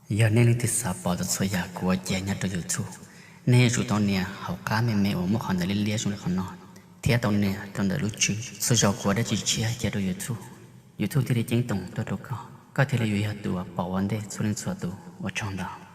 Yog nej leej twg xav pom txhua yam kuv ua cia nyob rau YouTube, nej yuav tsum tau nias hauv qab me me uas muaj qhov ntawv liab liab zoo li qhov no, thiab tau nias rau ntawm lub tswb. Txhua zaus kuv ua dab tsi tshiab cia rau YouTube, YouTube thiaj li ceeb toom tuaj rau koj, koj thiaj li yuav yog tus uas pom ua ntej txhua leej txhua tus. Ua tsaug ntau.